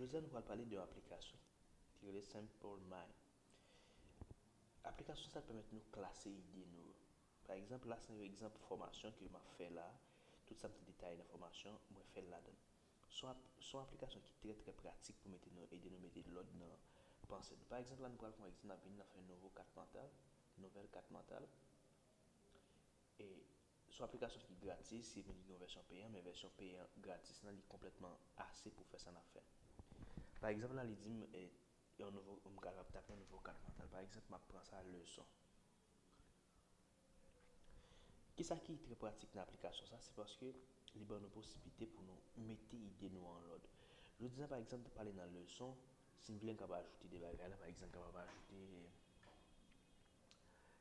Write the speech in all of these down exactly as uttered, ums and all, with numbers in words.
Jodi a, nou pral pale de yon aplikasyon ki rele Simple Mind. Aplikasyon sa a pèmèt nou klase ide nou yo. Pa egzanp, la se yon egzanp fòmasyon ke m ap fè la. Tout sa m te detaye nan fòmasyon, mwen fè l ladan l. Se yon ap-, se yon aplikasyon ki trè, trè pratik pou mete nou, ede nou mete lòd nan panse nou. Pa egzanp, la, nou pral fè yon egzanp, n ap vin nan fè yon nouvo kat mantal, nouvèl kat mantal. E se yon aplikasyon ki gratis, epi li gen yon vèsyon peyan, men vèsyon peyan gratis lan, li konplètman ase pou fè sa n ap fè. Pa egzanp, la, li di m, e, yon nouvo, m kapab tape yon nouvo kat mantal. Pa egzanp, m ap pran sa, leson. Kisa ki trè pratik nan aplikasyon sa? Se paske li ban nou posiblite pou nou mete ide nou an lòd. Jodi a, pa egzanp, nou pale nan leson, si m vle, m kapab ajoute de bagay la, pa egzanp, m kapab ajoute,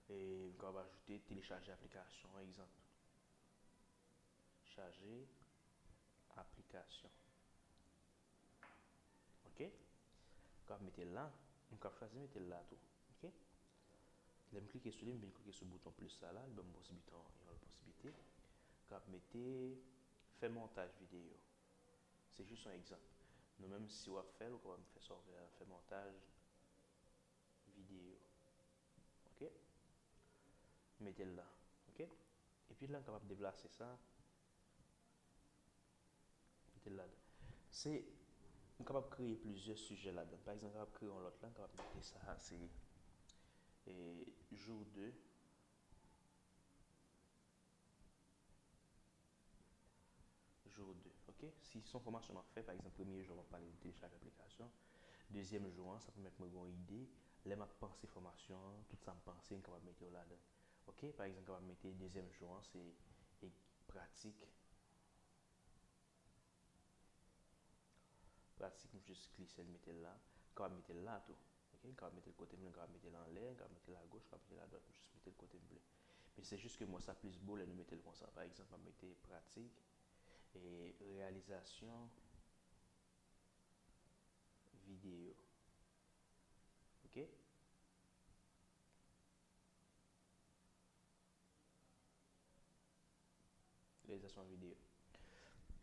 e, m kapab ajoute telechaje aplikasyon, egzanp. Chaje aplikasyon. Ok? M kapab mete l la. M kapab chwazi mete l la tou. Ok? Lè m klike sou li, m vin klike sou bouton plis sa la, li ban m posiblite, yon lòt posiblite. M kapab mete fè montaj videyo. Se jis yon egzanp. Nou menm, si w ap fè l, ou kapab fè sa w vle a, fè montaj videyo. Ok? Mete l la. Ok? Epi la, m kapab deplase sa. Mete l ladan. Se, m kapab kreye plizyè sijè ladan. Pa egzanp, m kapab kreye yon lòt la, m kapab mete sa, se, e, jou de. Jou de, ok? Si se yon fòmasyon m ap fè, pa egzanp, premye jou a, m ap pale de telechaje aplikasyon. Dezyèm jou an, sa pèmèt mwen gen yon ide. Lè m ap panse fòmasyon an, tout sa m panse, m kapab mete yo ladan. Ok? Pa egzanp, m kapab mete dezyèm jou an, se, e, pratik. Pratik, m jis klise l, mete l la. M kapab mete l la tou. Ok? M kapab mete l kote m vle, m kapab mete l anlè, m kapab mete l agoch, m kapab mete l adwat, m jis mete l kote m vle. Men se jis ke m wè sa plis bo lè nou mete l konsa. Pa egzanp, m ap mete pratik e reyalizasyon videyo. Ok? Reyalizasyon videyo.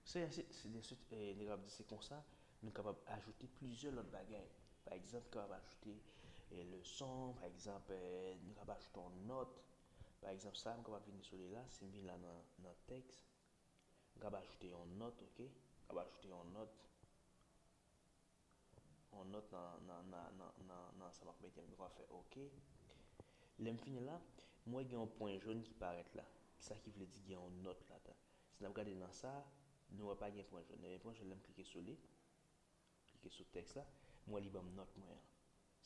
Se, se, se de suit, e, nou kapab di se konsa, nou kapab ajoute plizyè lòt bagay. Pa egzanp, nou kapab ajoute, e, leson, pa egzanp, e, nou kapab ajoute yon nòt. Pa egzanp, sa, m kapab vin sou li la, si m vin la nan, nan tèks, m kapab ajoute yon nòt, ok? M kapab ajoute yon nòt. Yon nòt nan, nan, nan, nan, nan, nan sa m ap mete, m kapab fè ok. Lè m fini la, m wè gen yon pwen jòn ki parèt la. Sa ki vle di gen yon nòt ladan. Si n ap gade nan sa, nou wè pa gen pwen jòn. Ebyen, pwen jòn, lè m klike sou li, klike sou tèks la, m wè li ban m nòt mwen an.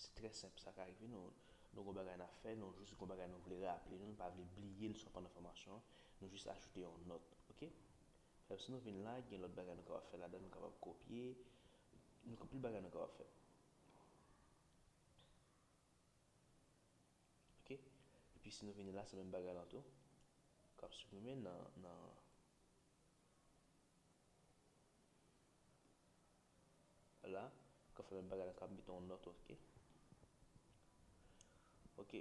Se trè senp, sa ka rive nou, nou gon bagay n ap fè, nou jis gon bagay nou vle raple nou, nou pa vle bliye l swa pandan fòmasyon an, nou jis ajoute yon nòt, ok? Fè si nou vin la, gen lòt bagay nou kapab fè ladan, nou kapab kopye, nou gen anpil bagay nou kapab fè. Ok? Epi si nou vini la, se menm bagay lan tou. K ap siprime nan, nan, la, k ap fè menm bagay la, k ap mete yon nòt, ok? Ok.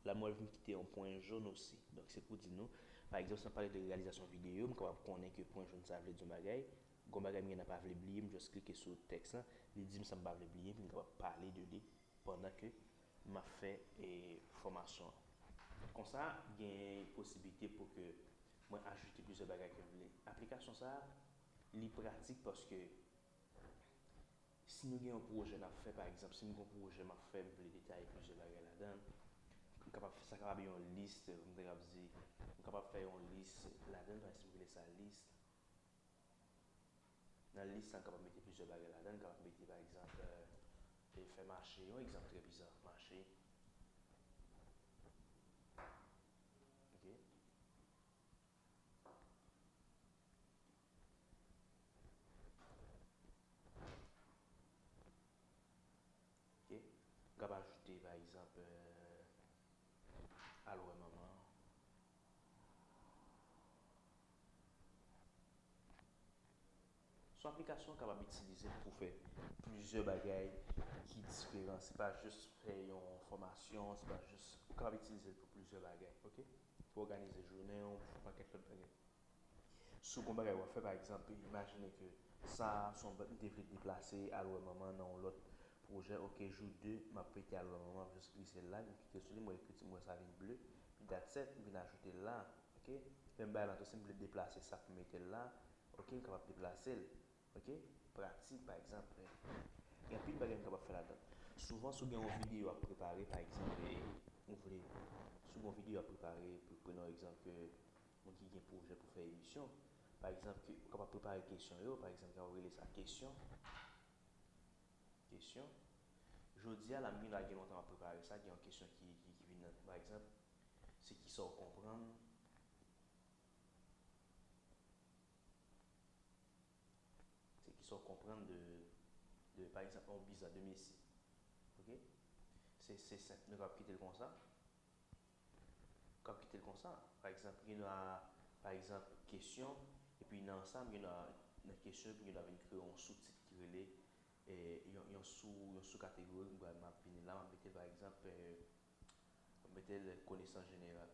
La, mwen vin kite yon pwen jòn osi. Donk, se pou di nou, pa egzanp, si n ap pale de reyalizasyon videyo, m kapab konnen ke pwen jòn sa vle di yon bagay. Gon bagay m gen nan pa vle bliye, m just klike sou tèks lan, li di m sa m pa vle bliye, epi m kapab pale de li pandan ke m ap fè, e, fòmasyon an. Konsa, gen posiblite pou ke mwen ajoute plizyè bagay ke m vle. Aplikasyon sa a, li pratik paske si nou gen yon pwojè n ap fè, pa egzanp, si m gen yon pwojè m ap fè, m vle detaye plizyè bagay ladan l, m kapab, sa kapab yon lis, m te kapab di, m kapab fè yon lis ladan l, pa egzanp, m rele sa lis. Nan lis sa, m kapab mete plizyè bagay ladan l, m kapab mete, pa egzanp, e, e fè mache, yon egzanp trè biza, mache. Ok. Ok. M kapab ajoute, pa egzanp, e, al wè manman. Son aplikasyon w kapab itilize pou fè plizyè bagay ki diferan. Se pa jis fè yon fòmasyon, se pa jis, ou kapab itilize l pou plizyè bagay, ok? Pou òganize jounen w, pou fè yon pakèt lòt bagay. Si w gen yon bagay w ap fè, pa egzanp, imajine ke Sa a se yon bèt m te vle deplase al wè manman nan yon lòt pwojè. Ok, jou de, m ap rete al wè manman, m ap jis glise l la, m kite l sou li, m wè ekriti, m wè sa vin ble. Pi dat sèt, m vin ajoute l la. Ok? Menm bagay la tou, si m vle deplase sa pou m mete l la, ok, m kapab deplase l. Ok? Pratik, pa egzanp, gen anpil bagay nou kapab fè ladan. Souvan, si w gen yon videyo w ap prepare, pa egzanp, e, ou vle, si w gen yon videyo w ap prepare, pou, prenons egzanp ke moun ki gen pwojè pou fè emisyon, pa egzanp, ke ou kapab prepare kesyon yo, pa egzanp, kapab rele sa kesyon. Kesyon. Jodi a la, m gen dwa gen lontan m ap prepare sa, gen yon kesyon ki, ki, ki vin nan, pa egzanp, se kisa w konprann Se kisa w konprann de, de, pa egzanp, yon bizan de Messi. Ok? Se, se senp. Nou kapab kite l konsa. Nou kapab kite l konsa. Pa egzanp, gen dwa, pa egzanp, kesyon, epi nan sa, gen dwa, nan kesyon, epi gen dwa vin kreye yon soutit ki rele, e, yon, yon sou, yon sou kategori, m ap vini la, m ap mete, pa egzanp, e, m ap mete l konesans jeneral.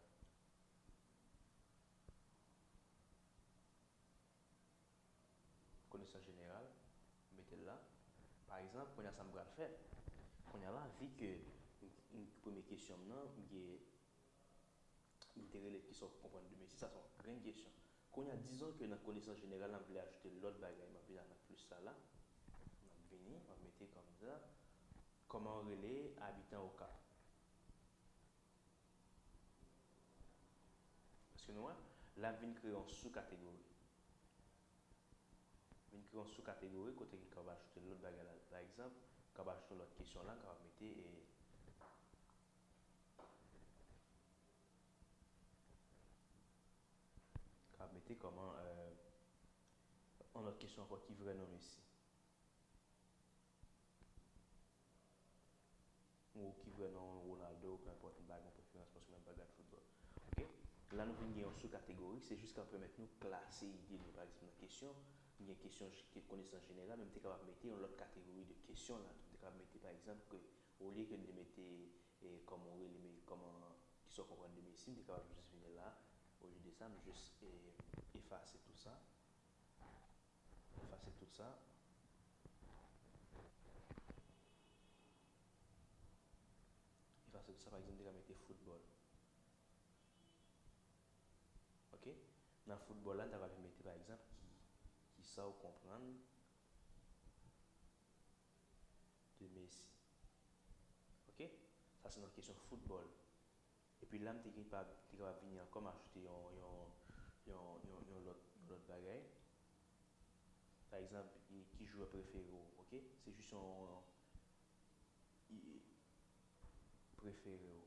Konesans jeneral, mete l la. Pa egzanp, kounye a sa m pral fè. Kounye a la, vi ke m, m, premye kesyon m nan, m gen, m te rele kisa w konprann de Messi, sa se yon grenn kesyon. Kounye a, dizon ke nan konesans jeneral la, m vle ajoute lòt bagay, m ap vin nan plis la la. M ap vini, m ap mete kòm sa. Kòman w rele abitan Okap? Èske nou wè? La vin kreye yon sou kategori. Vin kreye yon sou kategori kote ki kapab ajoute lòt bagay la. Pa egzanp, kapab ajoute lòt kesyon la, kapab mete e kapab mete kòman, e, yon lòt kesyon ankò, ki vrè non Messi? Ou ki vrè non Ronaldo, peu importe, m pa gen preferans paske mwen pa gad foutbòl. Ok? La nou vin gen yon sou kategori, se jis k ap pèmèt nou klase ide nou. Pa egzanp, nan kesyon, m gen kesyon konesans jeneral, men m te kapab mete yon lòt kategori de kesyon la. M te kapab mete, pa egzanp, ke olye ke m te mete, e, kòman w rele, men kòman, kisa w konprann de Messi, m te kapab jis vini la. Olye de sa, m jis, e, efase tou sa. Efase tout sa. Efase tout sa, pa egzanp, m te ka mete foutbòl. Ok? Nan foutbòl la, m ta pral mete, pa egzanp, ki, kisa w konprann de Messi. Ok? Sa se nan kesyon foutbòl. Epi la, m te gen pa, te kapab vini ankò, m ajoute yon, yon, yon, yon, yon lòt, yon lòt bagay. Pa egzanp, e, ki jwè prefere w, ok? Se jis yon, e, prefere w.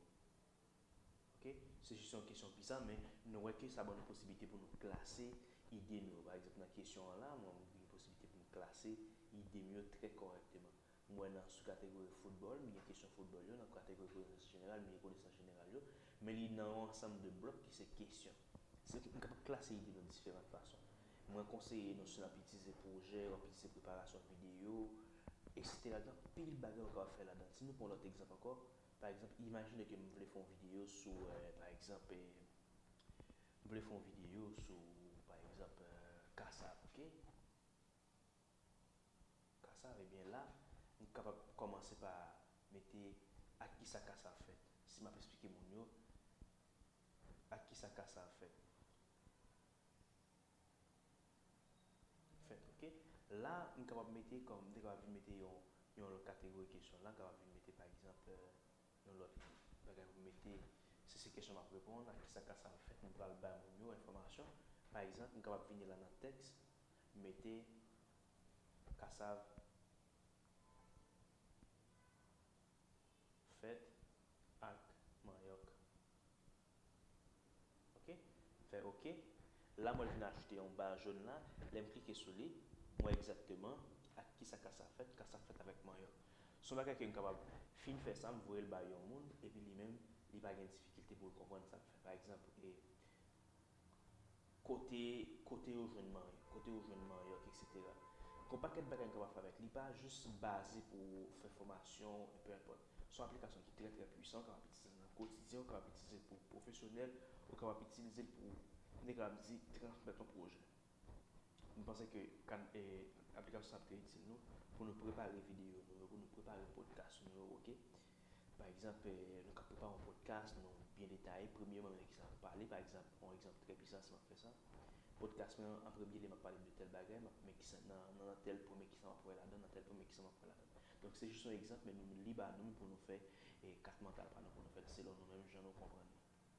Ok? Se jis yon kesyon bizan, men nou wè ke sa ban nou posiblite pou nou klase ide nou yo. Pa egzanp, nan kesyon an la, mwen, mwen gen posiblite pou m klase ide m yo trè kòrèkteman. M wè nan sou kategori foutbòl, m gen kesyon foutbòl yo, nan kategori konesans jeneral, m gen konesans jeneral yo, men li nan yon ansanm de blòk ki se kesyon. Se, m kapab klase ide nou diferan fason. Mwen konseye nou si n ap itilize pwojè, w ap itilize preparasyon videyo, etsetera. Gen anpil bagay ou kapab fè ladan. Si nou pran yon lòt egzanp ankò, pa egzanp, imajine ke m vle fè yon videyo sou, e, pa egzanp, e, m vle fè yon videyo sou, pa egzanp, e, kasav, ok? Kasav, ebyen la, m kapab kòmanse pa mete ak kisa kasav fèt. Si m ap eksplike moun yo ak kisa kasav fèt. Fèt, ok? La, m kapab mete kòm, m te kapab vin mete yon, yon lòt kategori kesyon la, m kapab vin mete, pa egzanp, e, yon lòt bagay pou m mete, si se kesyon m ap reponn, ak kisa kasav fèt, m pral bay moun yo enfòmasyon. Pa egzanp, m kapab vini la nan tèks, mete kasav fèt ak manyòk. Ok? Fè ok. La, mwen vin ajoute yon ba jòn la. Lè m klike sou li, m wè egzakteman ak kisa kasav fèt, kasav fèt avèk manyòk. Se yon bagay ke m kapab fin fè sa, m voye l bay yon moun, epi li menm, li pa gen difikilte pou l konprann sa m fè. Pa egzanp, e, kote, kote yo jwenn manyòk, kote yo jwenn manyòk, etsetera. Gon pakèt bagay nou kapab fè avèk li, pa jis baze pou fè fòmasyon, e peu importe. Se yon aplikasyon ki trè, trè pwisan, ou kapab itilize l nan kotidyen, ou kapab itilize l pou pwofesyonèl, ou kapab itilize l pou, nou kapab di, transmèt yon pwojè. M panse ke kan, e, aplikasyon sa ap trè itil nou pou nou prepare videyo nou yo, pou nou prepare podcast nou yo, oke? Pa egzanp, e, nou ka prepare yon podcast nou byen detaye, premyèman, men kisa m ap pale, pa egzanp, yon egzanp trè pwisan, si m ap fè sa. Podcast mwen an, an premye lye, m ap pale de tèl bagay, m ap, men kisa, nan, nan, nan tèl pwen, men kisa m ap wè ladan, nan tèl pwen, men kisa m ap wè ladan. Donk, se jis yon egzanp, men nou lib a nou menm pou nou fè, e, kat mantal pa nou, pou nou fè l selon nou menm, jan nou konprann li.